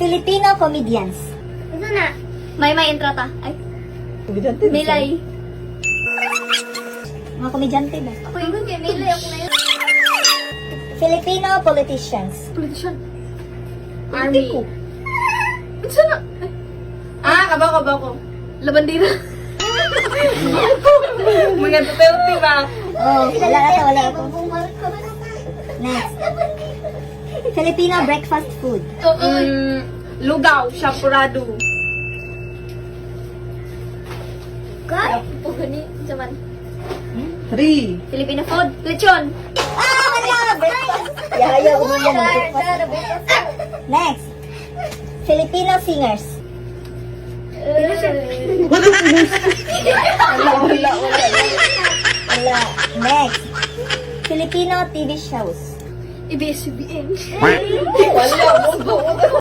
Filipino comedians. Ito na. May Entrata. Ay, Komedyante. Milay. Mga komedyante ba? Ako yung kay Milay ako na yun. Filipino politicians. Politician. Army. Ano na? Ah, kabaw, kabaw ko. Labandira. Mga Duterte ba? Oh, wala na, wala ako. Next. Filipino breakfast food. Lugaw, champurado. Pugani. Zaman. Three. Filipino food. Lechon. Ah, wala! Breakfast. Yaya, umuna ng breakfast. Next. Filipino singers. Wala, wala, wala. Wala. Next. Filipino TV shows. ABS-CBN. Wala.